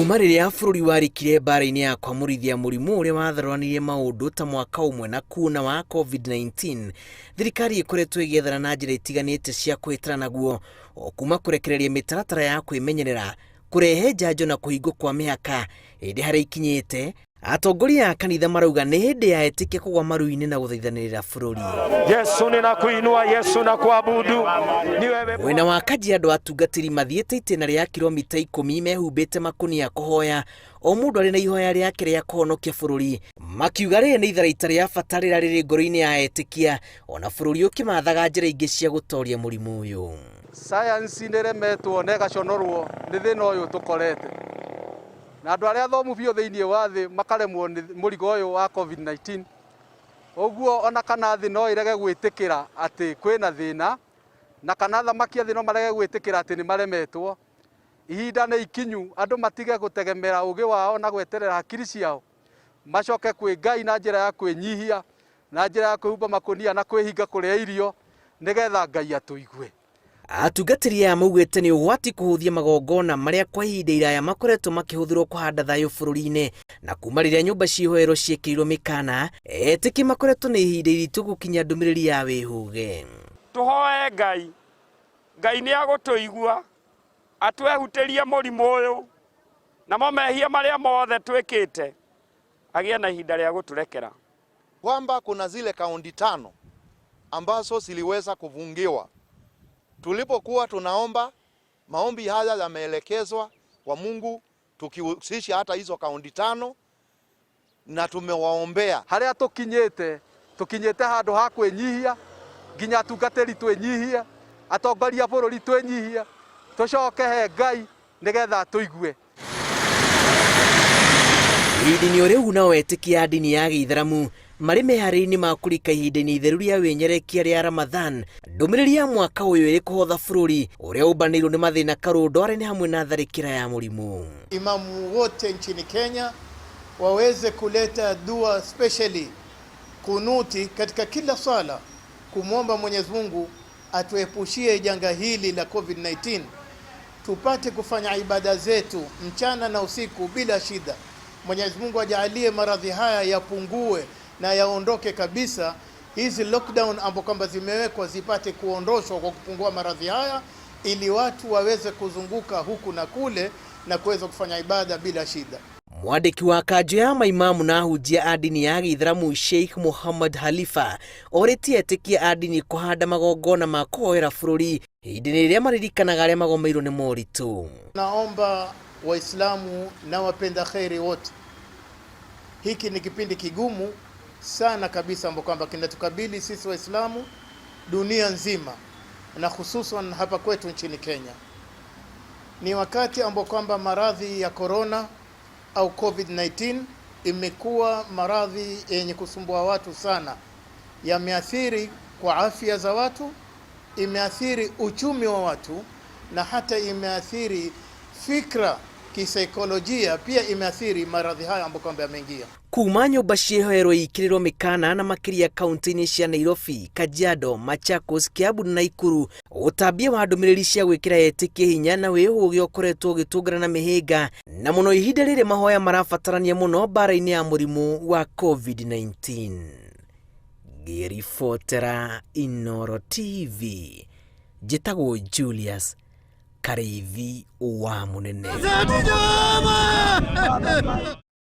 Kuma rĩrĩa bũrũri warikire mbara-inĩ ya kwamũrithia mũrimũ ũrĩa watharũranirie maũndũ ta mwaka ũmwe na kuna wa COVID-19, thirikari ĩkoretwo ĩgĩethana na njĩra itiganĩte cia kũhĩtana naguo, o kuma kũrekereria mĩtaratara ya kwĩmenyerera, kũrehe njanjo na kũhingwo kwa mĩhaka. Ĩndĩ harĩa ikinyĩte, atongoria a kanitha marauga nĩ hĩndĩ ya etĩkia kũgwa maru-inĩ na gũthaithanĩrĩra bũrũri. Yesu ninakuinua, Yesu nakuabudu. Ni wewe. Mwena wa Kajiado atungatĩri mathiĩte itĩna rĩa kilomita 10 mehumbĩte makũnia kũhoya, o mũndũ arĩ na ihoya rĩake rĩa kũhonokia bũrũri, makiuga rĩrĩ nĩ itharaita rĩa bata rĩrĩa rĩrĩ ngoro-inĩ ya etĩkia, ona bũrũri ũkĩmathaga njĩra ingĩ cia gũtoria mũrimũ ũyũ. Science nĩ ĩremetwo na ĩgaconorwo nĩ thĩna ũyũ tũkorete, na andũ arĩa athomu biũ thĩinĩ wa thĩ makaremwo nĩ mũrigo ũyũ wa COVID-19. Ũguo ona kana thĩ no ĩrege gwĩtĩkĩra atĩ kwĩna thĩna, na kana athamaki a thĩ no marege gwĩtĩkĩra atĩ nĩ maremetwo, ihinda nĩ ikinyu andũ matige gũtegemera ũgĩ wao na gweterera hakiri ciao, macoke kwĩ Ngai na njĩra ya kwĩnyihia, na njĩra ya kwĩhumba makũnia na kwĩhinga kũrĩa irio, nĩgetha Ngai atũigue. Atungatĩri aya maugĩte nĩ ũgwati kũhũthia magongona marĩa kwa ihinda iraya makoretwo makĩhũthĩrwo kũhanda thayũ bũrũri-inĩ, na kuma rĩrĩa nyũmba cia ihoero ciĩkĩrirwo mĩkana, etĩkia makoretwo na ihinda iritũ gũkinyia ndũmĩrĩri ya wĩhũge. Tũhoe Ngai, Ngai nĩ agũtũigua, atwehutĩrie mũrimũ ũyũ, namo mehia marĩa mothe twĩkĩte agĩe na ihinda rĩa gũtũrekera. Kwamba kuna zile kaunti 5 ambazo ziliweza kufungiwa. Tulipokuwa tunaomba, maombi haya yameelekezwa kwa Mungu, tukihusisha hata hizo kaunti 5 na tumewaombea. Harĩa tũkinyĩte, tũkinyĩte handũ ha kwĩnyihia, nginya atungatĩri twĩnyihie, atongoria a bũrũri twĩnyihie, tũcoke he Ngai nĩgetha tũigue. Ihinda-inĩ o rĩu nao etĩkia a ndini ya gĩithĩramu marĩ meharĩria-inĩ ma kũrika ihinda-inĩ itheru rĩa wĩnyerekia rĩa Ramadhan. Ndũmĩrĩri ya mwaka ũyũ ĩrĩ kũhotha bũrũri ũrĩa ũmbanĩirwo nĩ mathĩna karũndo arĩ nĩ hamwe na tharĩkĩra ya mũrimũ. Imamu wote nchini Kenya waweze kuleta dua specially kunuti katika kila sala kumwomba Mwenyezi Mungu atuepushie janga hili la COVID-19, tupate kufanya ibada zetu mchana na usiku bila shida. Mwenyezi Mungu ajalie maradhi haya yapungue na yaondoke kabisa. Hizi lockdown ambazo kwamba zimewekwa zipate kuondoshwa kwa kupungua maradhi haya, ili watu waweze kuzunguka huku na kule na kuweza kufanya ibada bila shida. Mwandĩki wa kanjũ ya maimamu na ahunjia a ndini ya gĩithĩramu Sheikh Muhammad Halifa orĩtie etĩkia a ndini kũhanda magongona ma kũhoera bũrũri ihinda-inĩ rĩrĩa maririkanaga arĩa magomeirwo nĩ moritũ. Naomba Waislamu na wapenda kheri wote, hiki ni kipindi kigumu sana kabisa ambapo kwamba kinatukabili sisi Waislamu dunia nzima na hususan hapa kwetu nchini Kenya. Ni wakati ambao kwamba maradhi ya corona au COVID-19 imekuwa maradhi yenye kusumbua watu sana. Yameathiri kwa afya za watu, imeathiri uchumi wa watu, na hata imeathiri fikra kisaikolojia, pia imeathiri maradhi haya ambayo kwamba yameingia. Kuma nyũmba cia ihoero ikĩrĩrwo mĩkana na makĩria kaunti-inĩ cia Nairobi, Kajiado, Machakos, Kiambu na Nakuru, ũtambia wa ndũmĩrĩri cia gwĩkĩra etĩkia hinya na wĩhũgĩ ũkoretwo ũgĩtũngana na mĩhĩnga, na mũno ihinda rĩrĩ mahoya marabatarania mũno mbara-inĩ ya mũrimũ wa COVID-19. Ngĩribotera Inooro TV, njĩtagwo Julius Karĩithi wa Mũnene.